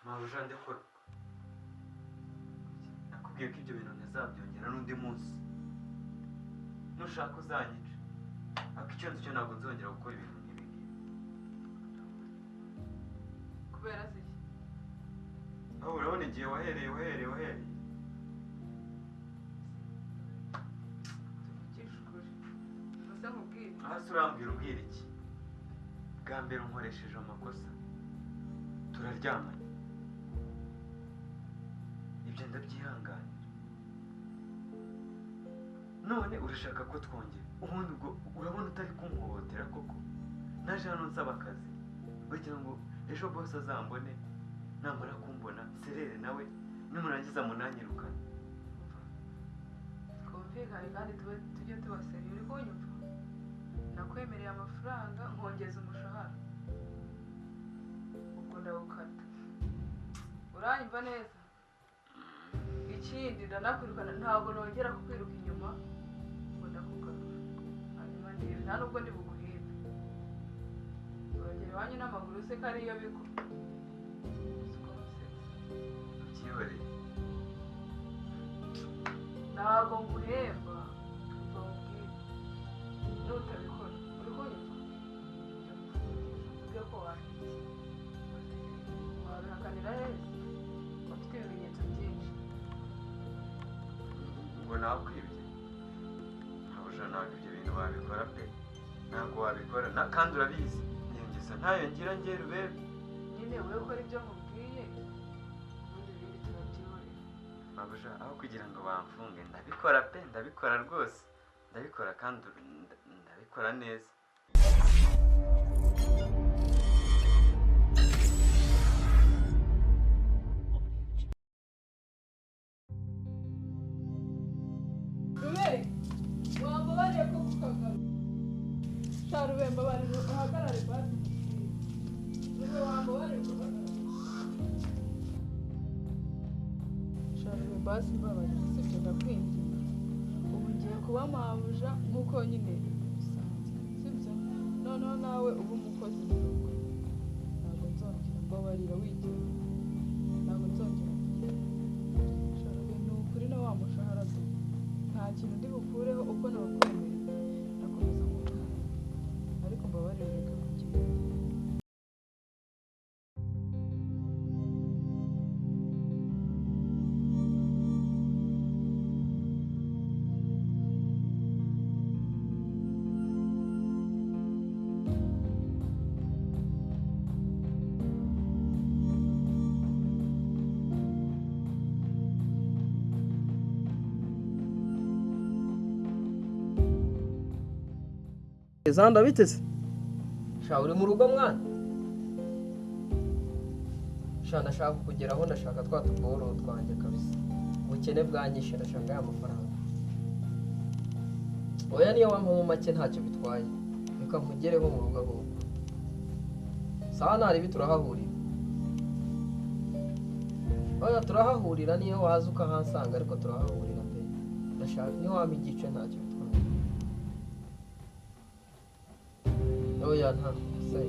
Mabuja, ndekura. Nakubwiye ko ibyo bintu ntazabyongera n'undi munsi. Nushaka uzanyica, ariko icyo nzi cyo ntabwo nzongera gukora ibintu nk'ibi ngibi. Kubera se iki? Aho urabona igihe wahereye wahereye. Tuvugishe ukuri. Gusa nkubwire. Aha se urambwira ubwira iki? Bwa mbere unkoresheje amakosa, turaryamanye, ibyo ndabyihanganira. None urashaka ko twongera? Ubundi ubwo urabona utari kumhohotera koko? Naje hano nsaba akazi kugira ngo ejo bose azambone, namara kumbona nserere nawe, nimurangiza munanyirukane. Twumvikane kandi tujye tubaseriye. Uri kunyumva? Nakwemereye amafaranga nkongeza umushahara, ubwo ndawukata. Uranyumva neza? Ikindi ndanakwirukana, ntabwo nongera kukwiruka inyuma ngo ndakugarura. Hanyuma ndebe, nta nubwo ndi buguhembe. Uragera iwanyu n'amaguru se ko ariyo bigwa? Siko musetsa. Ubyihoreye. Ntabwo nguhemba, mva nkubwire. Nutabikora, uri kunyumva? Njya kukuvugisha mvuge ko wahembye. Wabihakanira heza? Ufite ibimenyetso byinshi. Ngo nakwibye? Mabuja, ntabwo ibyo bintu wabikora pe, ntabwo wabikora. Kandi urabizi niyo ngeso ntayo ngira njye Rubebe. Nyine wowe ukora ibyo nkubwiye, ubundi ibindi turabyihorera. Mabuja, aho kugira ngo bamfunge ndabikora pe, ndabikora rwose, ndabikora kandi ndabikora neza. Rube, wambabariye ko kukagaruka. Sha Rube, mbabarira uhagarare basi nkubwire. Rube, wambabariye ugahagarara. Sha Rube, basi mbabarira, sibyo ndakwinginze. Ubu ngiye kuba mabuja nk'uko nyine bisanzwe, sibyo? Noneho nawe uba umukozi mu rugo. Ntabwo nzongera, mbabarira wigenga. Ntabwo nzongera. Sha Rube, ni ukuri na wa mushahara do. Nta kintu ndi bukureho uko nawukwemereye. Ndakomeza nk'uko. Ariko mbabarira ureke kugenda. Zanda biteze. Sha uri mu rugo mwana? Sha ndashaka kukugeraho, ndashaka twa tuboro twanjye kabisa. Ubukene bwanyishe, ndashaka ya mafaranga. Oya niyo wampamo make ntacyo bitwaye. Reka nkugereho mu rugo ahubwo. Sawa naribi turahahurira. Oya turahahurira niyo waza ukahansanga ariko turahahurira pe. Ndashaka niyo wampa igice ntacyo bitwaye. Oya nta se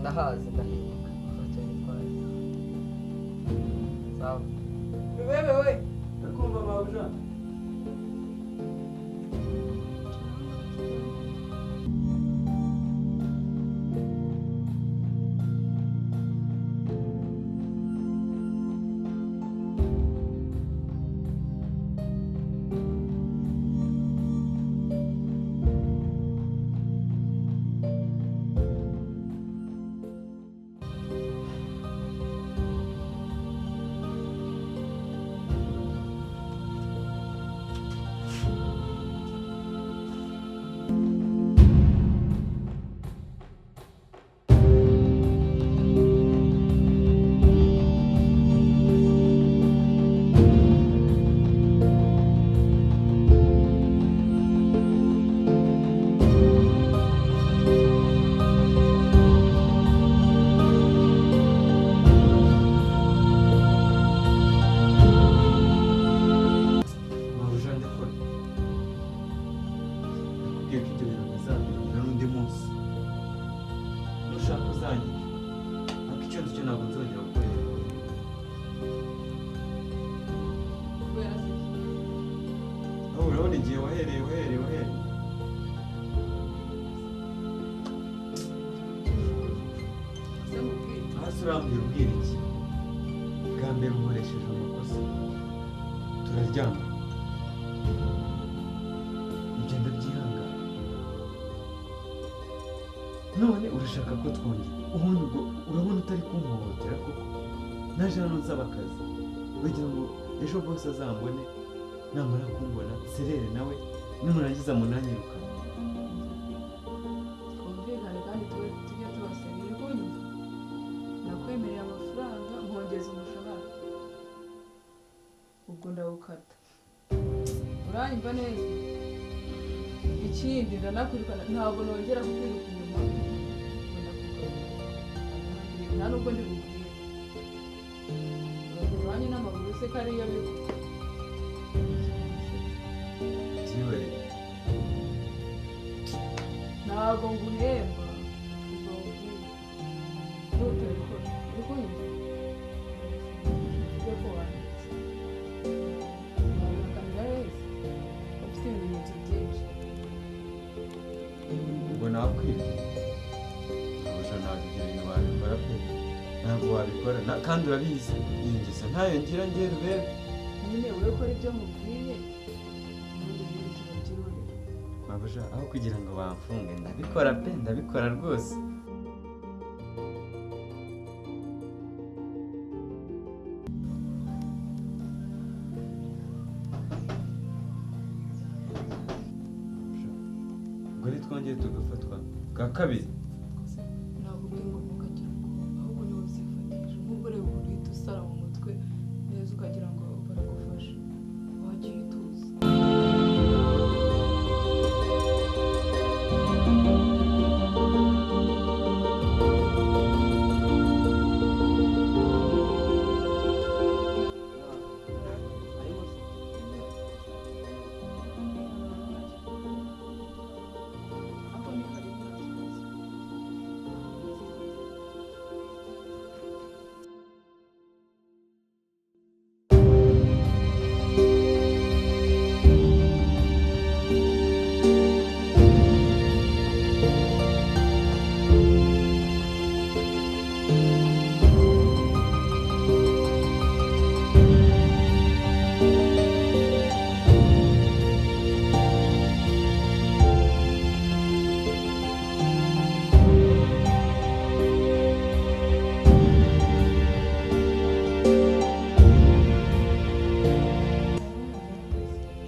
ndahazi ndahibuka ntacyo bitwaye. Sawa. Rubebe we. Ndakumva mabuja. Urabona igihe wahereye wahereye wahereye. Se nkubwire? Hasi urambwira ubwira iki? Bwa mbere unkoresheje amakosa, turaryama, ibyo ndabyihangana. None urashaka ko twongera? Ubundi ubwo urabona utari kumpohotera koko? Naje hano nsaba akazi, bagira ngo ejo bose azambone, namara kumbona nserere nawe, nimurangiza munanyirukane. Twumvikane kandi tube tujye tubasabira. Uri kunyumva? Nakwemereye amafaranga, nkongeza umushahara, ubwo ndawukata. Uranyumva neza? Ikindi, ndanakwirukana, ntabwo nongera kukwiruka inyuma ngo ndakugarura. Nta nubwo ndi bubwire. Urageza iwanyu n'amaguru se ko ariyo bigo? Byihorere. Ntabwo nguhemba ubwo bubwire nutabikora. Uri kunyumva? Uvuge ko wanditse, wabihakanira wese, ufite ibimenyetso byinshi. Ubwo nakwibye ntabwo? Ntabwo ibyo bintu wabikora pe, ntabwo wabikora. Kandi urabizi iyo ngeso ntayo ngira ngiye rubebe. Nyine wowe ukora ibyo mubwiye, ubundi ibindi turabyihorera. Mabuja, aho kugira ngo bamfunge ndabikora pe, ndabikora rwose. Mabuja, ubwo ntitwongeye tugafatwa bwa kabiri? Gusa nakubwiye ngo ntukagire ubwoba, ahubwo niwe uzifatisha. Nk'ubwo ureba ukuntu uhita usara mu mutwe neza ukagira ngo baragufashe. Wagiye utuza. Arimo se? Ariko ni karibu, nta kibazo.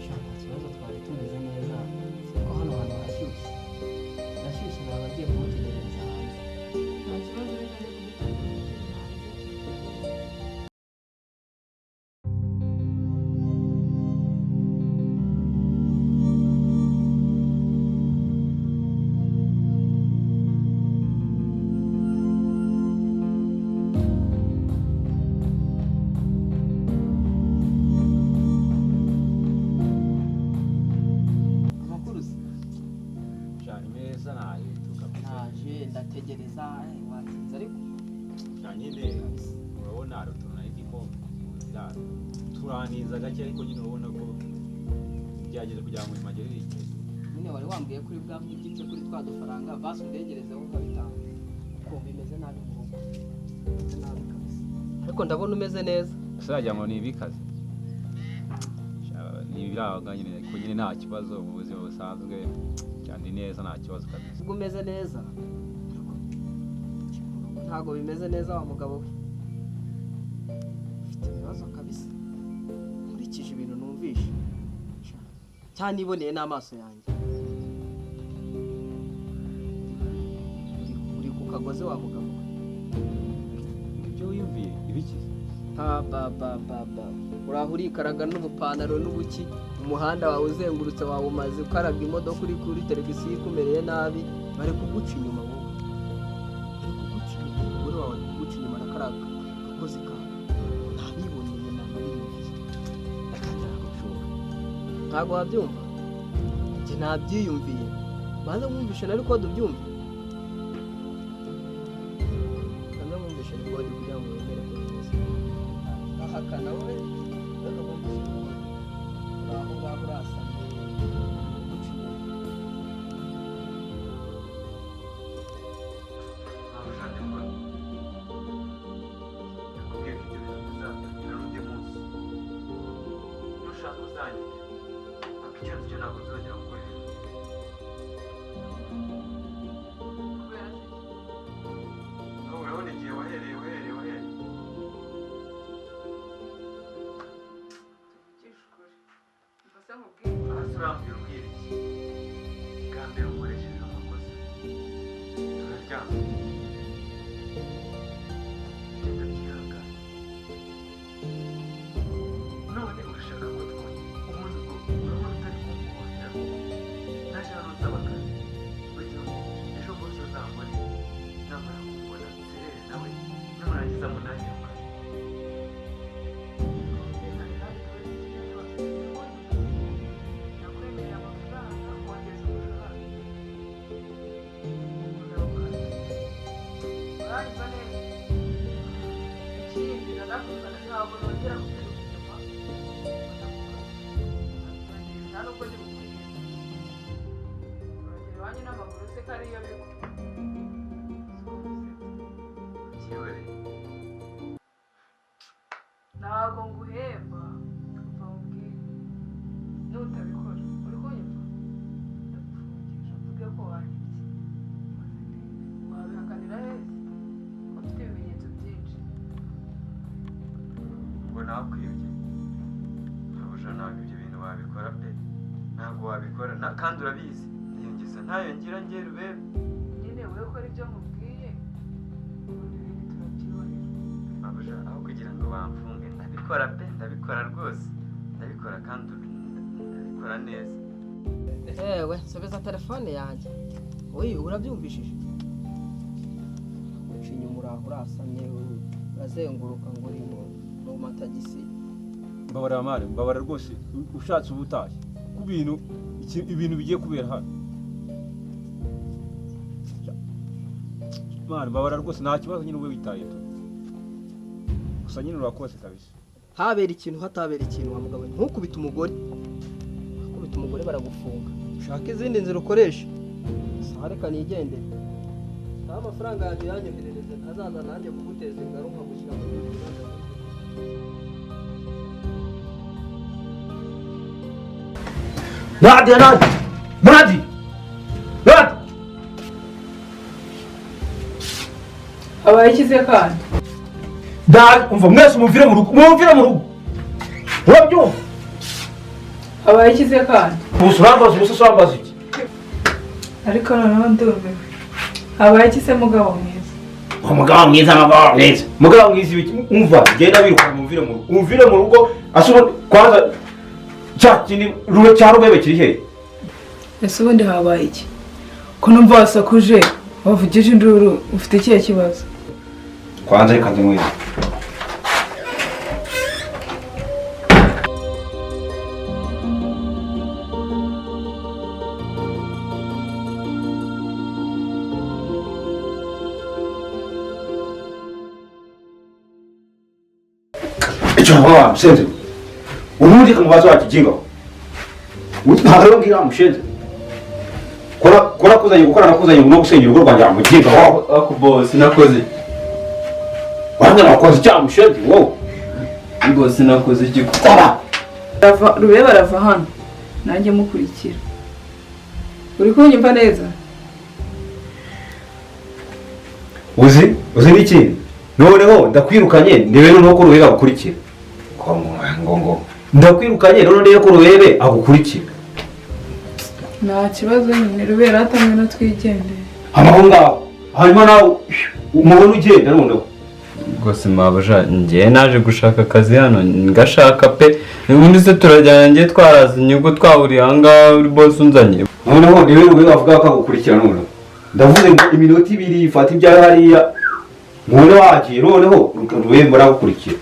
Sha, nta kibazo, twari tumeze neza, ko hano hantu harashyushye, harashyushye. Naba agiye kumutegerereza hanze. Nta kibazo, reka njye kugutegurira hanze. Amakuru se? Cyane meza, ntayo kabisa. Naje ndategereza, watinze ariko. Nyine urabona hari utuntu nari ndimo mu nzira, turaniza gake, ariko nyine urabona ko byageze kugira ngo bimagerere igihe. Nyine wari wambwiye kuri bwa igice kuri twa dufaranga, basi undegerezeho nka bitanu, kuko bimeze nabi mu rugo, bimeze nabi kabisa, ariko ndabona umeze neza. Ese wagira ngo ni ibikaze ni ibiranga nyine, ariko nyine nta kibazo mu buzima busanzwe cyane neza, nta kibazo kabisa. Ubwo umeze neza, ariko ntabwo bimeze neza wa mugabo we, ufite ibibazo kabisa, nkurikije ibintu numvishe cyane, iboneye n'amaso yanjye. Uri ku kagozi wa mugabo we. Ibyo wiyumviye ibikize? Ha ba ba ba ba, uraho urikaraga n'ubupantaro n'ubuki, umuhanda wawe uzengurutse wawumaze ukaraga imodoka, uri kuri televiziyo ikumereye nabi, bari kuguca inyuma wowe, bari kuguca inyuma, umugore wawe ari kuguca inyuma na kariya gakozi kawe. Ntabiboneye, ntabiyumviye. Reka, ntabwo bishoboka. Ntabwo wabyumva? Njye nabyiyumviye. Banza mwumvishe na record ubyumve, banza mwumvishe record kugira ngo wemere ko bimeze. Ahakana wowe, reka mwumvishe record. Uri aho ngaho urasamye. uzanyica. Ariko icyo nzi cyo ntabwo nzongera gukora ibintu. Kubera se iki? Nawe urabona igihe wahereye wahereye wahereye. Tuvugishe ukuri. Umva se nkubwire. Hasi urambwira umbwira iki? Bwa mbere unkoresheje amakosa. Turaryama. Ibyo ndabyihangana. None urashaka ko twongera. Ubundi ubwo urabona utari kumpohotera koko. Naje hano nsaba akazi. Kugira ngo ejo bose azambone. Namara kumbona nserere nawe. Nimurangiza munanyiruka. Twumvikane kandi tube kimwe rwose. Nakwemerera amafaranga wongeza umushahara. Ubwo ndawukata. Uranyumva neza? Ikindi nanakwirukana ntabwo nongera kukwiruka inyuma. Ndagukata. Nta nubwo ndi buguhembe. Uragera iwanyu n'amaguru se ko ariyo bigwa. Siko gusetsa. Ukihoreye. Ntabwo nguhemba. Umva nkubwire. Nutabikora uri kunyumva? Ndagufungisha mvuge ko wanyibye. Maze ndebe. Wabihakanira hese? Ko mfite ibimenyetso byinshi. Ngo nakwibye. Ntabwo ntabwo ibyo bintu wabikora pe. Ntabwo wabikora kandi urabizi. Iyo ngeso ntayo ngira njye Rubebe. Nyine wowe ukora ibyo nkubwiye, ubundi ibindi turabyihorera. Mabuja aho kugira ngo bamfunge ndabikora pe, ndabikora rwose. Ndabikora kandi ndabikora neza. Ewe nsubiza telefone yanjye. Oyi urabyumvishije? Uca inyuma uraho urasamye urazenguruka ngo uri mu matagisi. Mbabarira mare, mbabarira rwose, ushatse uba utashye. Ku bintu ibintu bigiye kubera hano. Mare, mbabarira rwose nta kibazo nyine ube witaye tu. Gusa nyine urakoze kabisa. Habera ikintu hatabera ikintu wa mugabo, ntukubite umugore. Ukubita umugore baragufunga. Ushaka izindi nzira ukoresha. Sawa reka nigendere. Nta amafaranga yanjye yanyoherereze ntazaza nanjye kuguteza ingaruka nkagushyira mu bindi bibazo. Nadia, Nadia! Nadi! Nadi! Habaye iki se kandi? Dad, umva mwese mumvire mu rugo, mumvire mu rugo. Urabyumva? Habaye iki se kandi? Ubusa urambaza, ubusa urambaza iki? Ariko noneho ndumiwe. Habaye iki se mugabo mwiza? Umugabo mwiza, mugabo mwiza. Mugabo mwiza ibiki? Umva, genda wiruka mumvire mu rugo. Umvire mu rugo, asuba kwanza cya kindi rube cya rubebe kiri hehe? Ese ubundi habaye iki? Ko numva wasakuje, wavugije induru, ufite ikihe kibazo? Kwanza reka nzimweze. Icyo mshenzi. Ubundi kamubazo wakijinga. Ntabwo ngira mshenzi. Kora kora kuzanye gukora nakuzanye no gusenya urugo rwanjye mujinga wowe. Ako boss nakoze. Wanjye nakoze icyaha mshenzi wowe. Boss nakoze iki? Kora. Rubebe barava hano. Nanjye mukurikira. Uri kunyumva neza? Uzi n'iki? Noneho ndakwirukanye ndebe noneho ko Rubebe agukurikira. Ngo ndakwirukanye noneho ndebe ko Rubebe agukurikira. Nta kibazo nyine Rubebe atamwe no twigendere. Hama ngaho. Hanyuma nawe umubona ugenda noneho. Rwose mabuja njye naje gushaka akazi hano ngashaka pe. Ubundi se turajyana njye twaraza inyungu twahuriye aha ngaha uri boss unzanye. Noneho ndebe Rubebe avuga ko agukurikira noneho. Ndavuze ngo iminota ibiri ifata ibyawe hariya. Mubone wagiye noneho Rubebe muragukurikira.